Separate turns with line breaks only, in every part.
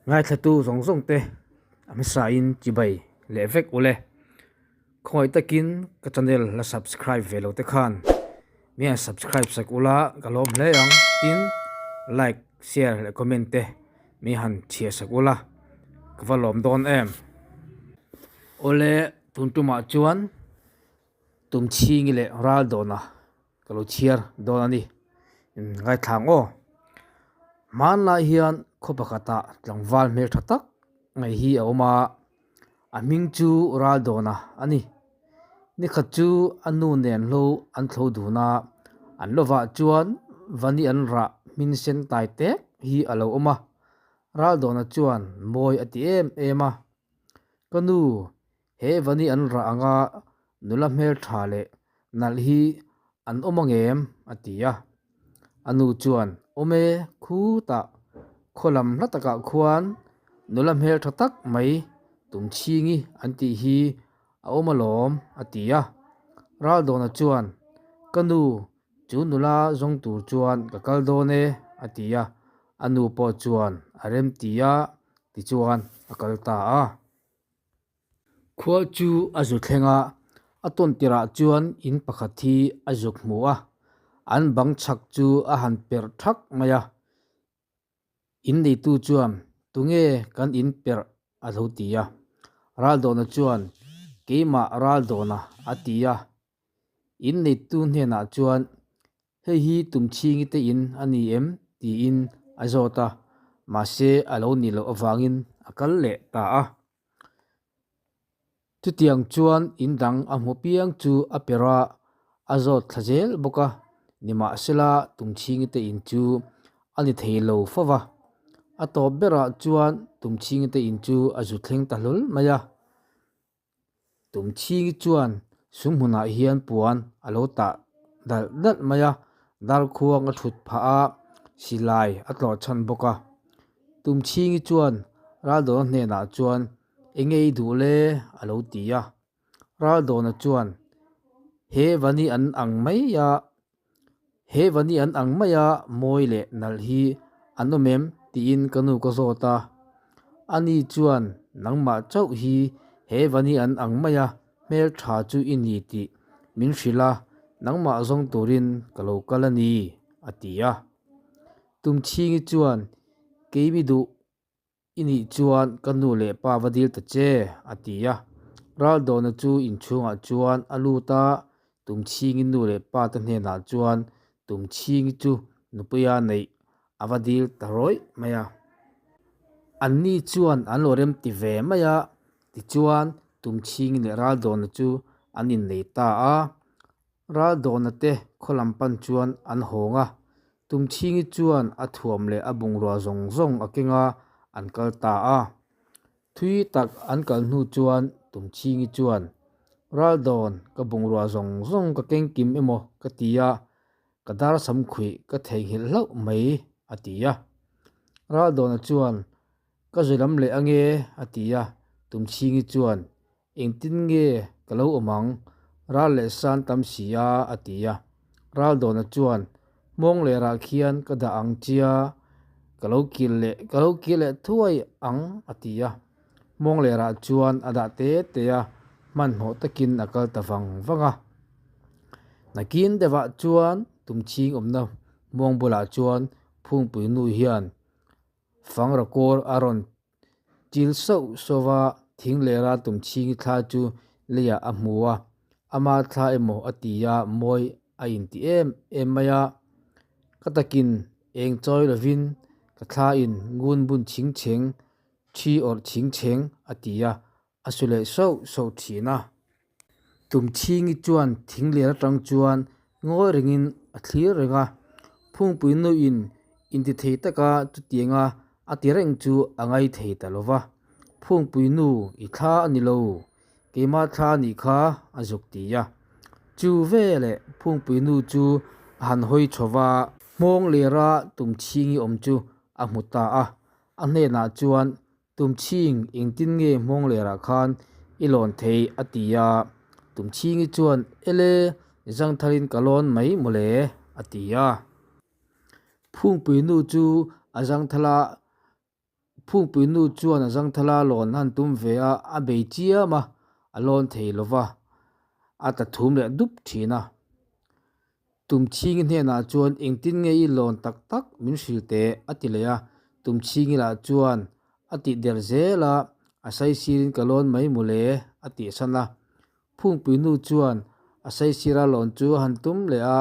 Ngaithlatu zawng zawng te a hmasain chibai leh vek ule. Khawngaih takin ka channel la subscribe ve lo te khan mi han subscribe sak ula ka lawm hle ang. Tin, like, share leh comment te mi han chhiar sak ula ka va lawm dawn em. Awle tun tumah chuan Tumchhingi leh Raldawna ka lo chhiar dawn a ni. Ngaithlang aw. Hmanlai hian khaw pakhatah tlangval hmeltha tak mai hi a awm a, a hming chu Raldawna a ni. Nikhat chu a nu nen hlo an thlo dun a, an lovah chuan vani an rah hmin sen tai tek hi a lo awm a. Raldawna chuan mawi a ti em em a, Ka nu, He vani an rah anga nula hmeltha leh nalh hi an awm ang em? a ti a. A nu chuan, Awm e, khutah khaw lam hla takah khuan nula hmeltha tak mai Tumchhingi an tih hi a awm alawm, a ti a. Raldawna chuan, Ka nu, chu nula zawng tur chuan ka kal dawn e, a ti a. A nu pawh chuan a remti a, tichuan a kal ta a. Khua chu a zu thleng a, a tawn tirah chuan in pakhat hi a zuk hmu a, an bang chhak chu a han perh thak mai a. In neitu chuan, Tunge kan in perh? a lo ti a. Raldawna chuan, Keimah Raldawna a ti a. In neitu hnenah chuan, Hei hi Tumchhingi te in a ni em? tiin a zawt a, mahse a lo nih loh avangin a kal leh ta a. Chutiang chuan in dang a hmu piang chu a per a, a zawt thla zel bawk a, nimahsela Tumchhingi te in chu a ni thei lo fo va. A tawp berah chuan Tumchhingi te in chu a zu thleng ta hlawl mai a. Tumchhingi chuan sum hmunah hian puan a lo tah dalh dalh mai a, darkhuang a thut phah a, silai a tlawh chhan bawk a. Tumchhingi chuan Raldawna hnenah chuan eng nge i duh le a lo ti a. Raldawna chuan he vani an ang mai a, He vani an ang maia mawi leh nalh hi an awm em? tiin ka nu ka zawt a. Ani chuan nangmah chauh hi he vani an ang maia hmel tha chu i ni tih min hrilh a, nangmah zawng turin ka lo kal a ni, a ti a. Tumchhingi chuan keimi duh I nih chuan ka nu leh pa va dil ta che, a ti a. Raldawna chu inchhungah chuan a lut a, Tumchhingi nu leh pa te hnenah chuan Tumchhingi chu nupuia neih a va dil ta rawih mai a. Anni chuan an lo rem ti ve mai a, tichuan Tumchhingi leh Raldawna chu an innei ta a. Raldawna te khaw lam pan chuan an hawng a, Tumchhingi chuan a thuam leh a bungrua zawng zawng a keng a, an kal ta a. Thui tak an kal hnu chuan Tumchhingi chuan, Raldawn, ka bungrua zawng zawng ka keng kim emaw ka ti a, ka dar sam khuih ka theihnghilh hlauh mai, a ti a. Raldawna chuan, Ka zui lam leh ange, a ti a. Tumchhingi chuan, Engtin nge ka lo awm ang? Ral leh san tam si a, a ti a. Raldawna chuan, Hmawng lerah khian ka dah ang chia, ka lo kil leh ka lo kil leh thuai ang, a ti a. Hmawng lerah chuan a dah te te a, hmanhmawh takin a kal ta vang vang a. Nakin deuhah chuan Tumchhing awmna hmawng bulah chuan Phungpui nu hian Fangra kawr a rawn Chil sauh sauh va, thing lera tumchhingi thla chu leiah a hmu a, ama thla emaw a ti a, mawi a inti em em mai a. Ka takin eng chawi lovin ka thla in ngun bun chhing chheng, thi awrh chhing chheng a ti a, a su leh sauh sauh thin a. Tumchhingi chuan thing ler atang chuan ngawi rengin a thlir reng a, Phungpui nuin intithei taka chutianga a ti reng chu a ngai thei ta lo va. Phungpui nu i thla a ni lo, keimah thla a nih kha a zuk ti a. Chu veleh Phungpui nu chu a han hawi chho va, hmawng lera Tumchhingi awm chu a hmu ta a, a hnenah chuan Tumchhing engtin nge hmawng lerah khan i lawn thei a ti a, Tumchhingi chuan ele zangthalin ka lawn mai mawle a ti a. Phungpui nu chu a zangthala Phungpui nu chuan a zangthala lawn han tum ve a, a bei chiam a, a lawn thei lo va, a tla thum leh dup thin a. Tumchhingi hnenah chuan engtin nge i lawn tak tak min hrilh teh a ti leh a, Tumchhingi lah chuan a tih der zel a, a saisirin ka lawn mai mawle a tih san a. Phungpui nu chuan a saisira lawn chu a han tum leh a,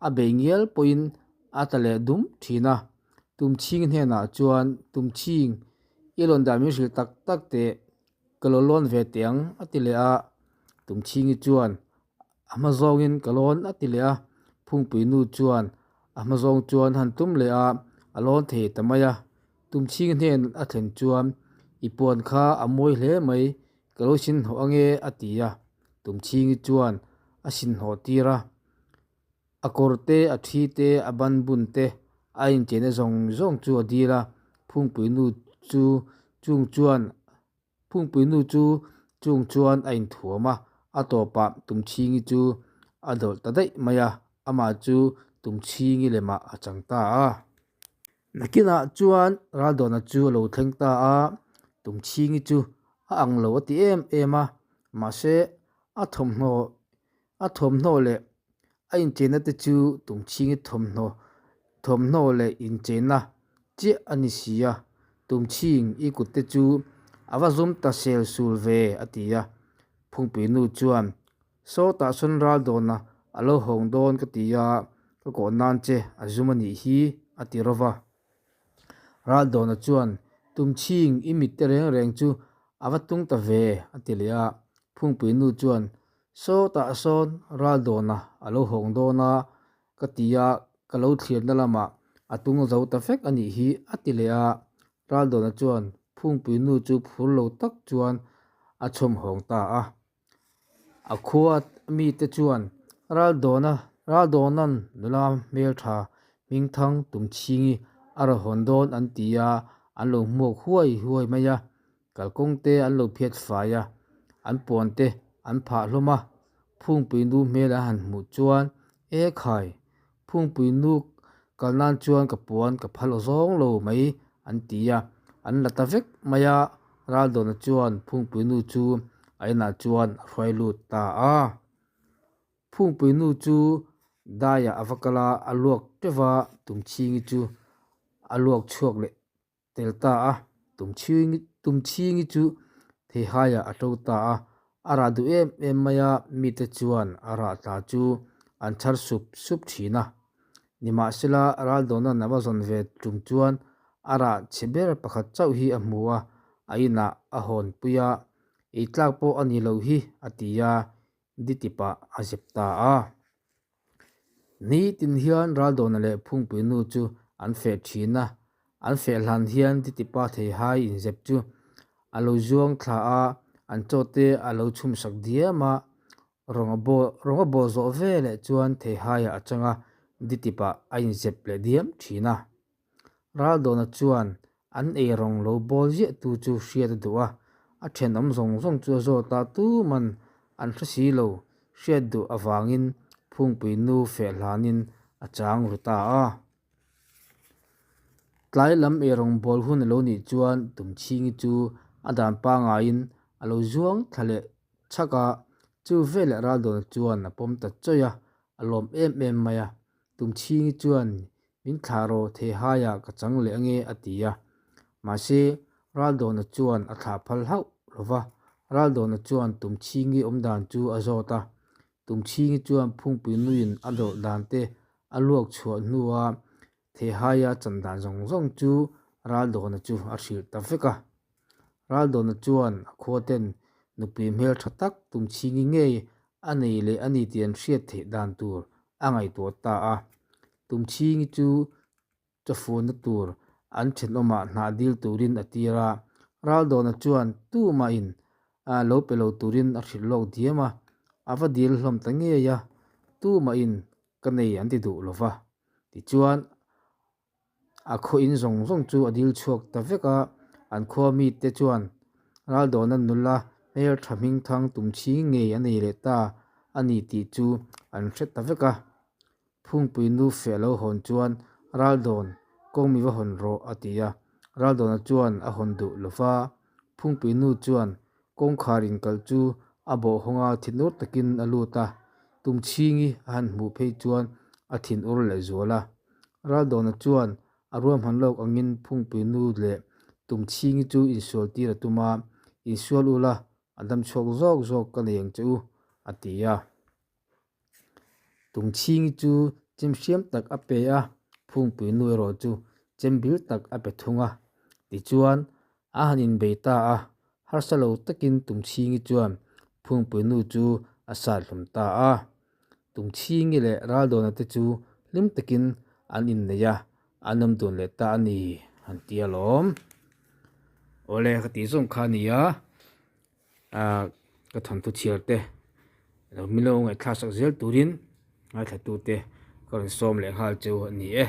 a bei ngial pawhin a tla leh dum thin a. Tumchhingi hnenah chuan Tumchhing i lawn dan min hrilh tak tak teh ka lo lawn ve teh ang a ti leh a, Tumchhingi chuan A hma zawngin ka lawn a ti leh a, Phungpui nu chuan a hma zawng chuan han tum leh a, a lawn thei ta mai a. Tumchhing hnen a thlen chuan i puan kha a mawi hle mai, ka lo sin hnawh ange a ti a. Tumchhingi chuan a sin hnawh tir a, a kawr te, a thi te, a ban bun te, a incheina zawng zawng chu a dil a. Phungpui nu chu chung chuan Phungpui nu chu chung chuan a inthuam a, a tawpah Tumchhingi chu a dawlh ta daih mai a, amah chu Tumchhingi lemah a chang ta a. Nakinah chuan Raldawna chu a lo thleng ta a, Tumchhingi chu a ang lo a ti em em a, mahse a thawmhnaw a thawmhnaw leh a incheina te chu Tumchhingi thawmhnaw thawmhnaw leh incheina chiah a ni si a, Tumchhing i kut te chu a va zum ta sel sul ve a ti a. Phungpui nu chuan, Sawtah sawn ral dawna a lo hawng dawn ka ti a, ka kawh nan che a zum a nih hi a ti rawva. Raldawna chuan, Tumchhing i mit te reng reng chu a va tung ta ve a ti leh a. Phungpui nu chuan, Sawtah sawn Raldawna a lo hawng dawn a ka ti a, ka lo thlirna lamah a tung zo ta vek a nih hi a ti leh a. Raldawna chuan Phungpui nu chu phur lo tak chuan a chhawm hawng ta a. A khua mite chuan Raldawna Raldawna'n nula hmeltha hmingthang Tumchhingi a rawn hawn dawn an ti a, an lo hmuak huai huai mai a. Kalkawng te an lo phiat fai a, an puan te an phah hlawm a. Phungpui nu hmel an han hmuh chuan, E khai, Phungpui nu kal nan chuan ka puan ka phal aw zawng lo mai an ti a, an la ta vek mai a. Raldawna chuan Phungpui nu chu a inah chuan a hruai lut ta a. Phungpui nu chu daiah a va kal a, a luak teuh va, Tumchhingi chu a luak chhuak leh tel ta a, Tumchhingi chu theihaiah a to ta a, a rah duh em em mai a, mite chuan a rah tla chu an chhar sup sup thin a. Nimahsela, Raldawna'n a va zawn ve tum chuan a rah chhe ber pakhat chauh hi a hmu a, a inah a hawnpui a, ei tlak pawh a ni loh hi a ti a, ditipah a zep ta a. Nitin hian Raldawna leh Phungpui nu chu an feh thin a, an feh hlan hian ditipa theihai inzep chu a lo zuang thla a, an chaw te a lo chhum sak diam a, rawng a baw rawng a baw zawh ve leh chuan theihaiah a chang a, ditipah a inzep leh diam thin a. Raldawna chuan an ei rawng lo bawl ziah tu chu hriat a duh a, a thenawm zawng zawng chu a zawt a, tuman an hre si lo, hriat duh avangin Phungpui nu feh hlanin a chang ru ta a. Tlai lam ei rawng bawl hun a lo nih chuan Tumchhingi chu a dan pangaiin a lo zuang thla leh chhak a, chu veleh Raldawna chuan a pawm ta chawih a, a lawm em em mai a, Tumchhingi chuan Min thlah rawh theihaiah ka chang leh ange a ti a. Mahse, Raldawna chuan a thlah phal hauh lo va. Raldawna chuan Tumchhingi awm dan chu a zawt a. Tumchhingi chuan Phungpui nuin a dawlh dan te a luak chhuah hnua theihaia chan dan zawng zawng chu Raldawna chu a hrilh ta vek a. Raldawna chuan a khuaten nupui hmel tha tak Tumchhingi ngei a nei leh a ni tih an hriat theih dan tur a ngaihtuah ta a. Tumchhingi chu chawfuna tur an thenawmah hnah dil turin a tir a, Raldawna chuan tumahin lo pe lo turin a hrilh lawk diam a, a va dil hlawm ta ngei a, tumahin ka nei an ti duh lo va. Tichuan, A khaw in zawng zawng chu a dil chhuak ta vek a, an khua mite chuan Raldawna nula hmeltha hmingthang tumchhing ngei a nei leh ta a ni tih chu an hre ta vek a. Phungpui nu feh a lo hawn chuan Raldawn kawng mi va hawn rawh a ti a. Raldawna chuan a hawn duh lo va, Phungpui nu chuan kawngkhar inkalh chu a bawh hawng a, thinur takin a lut a, Tumchhingi a han hmuh phei chuan a thinur leh zual a. Raldawna chuan a ruahman lawk angin Phungpui nu leh Tumchhingi chu insual tir a tum a, Insual ula, a dam chhuak zawk zawk ka nei ang che u, a ti a. Tumchhingi chu chem hriam tak a pe a, Phungpui nu erawh chu chem bil tak a pe thung a. Tichuan, a han inbei ta a, harsa lo takin Tumchhingi chuan Phungpui nu chu a sat hlawm ta a. Tumchhingi leh Raldawna te chu hlim takin an innei a, an awm dun leh ta a ni, han ti alawm. Awle, ka tih zawng kha a ni a. Ahh ka thawnthu chhiar te lo milo ngaihthlak sak zel turin ngaithla tute ka rawn sawm leh nghal chu a ni e.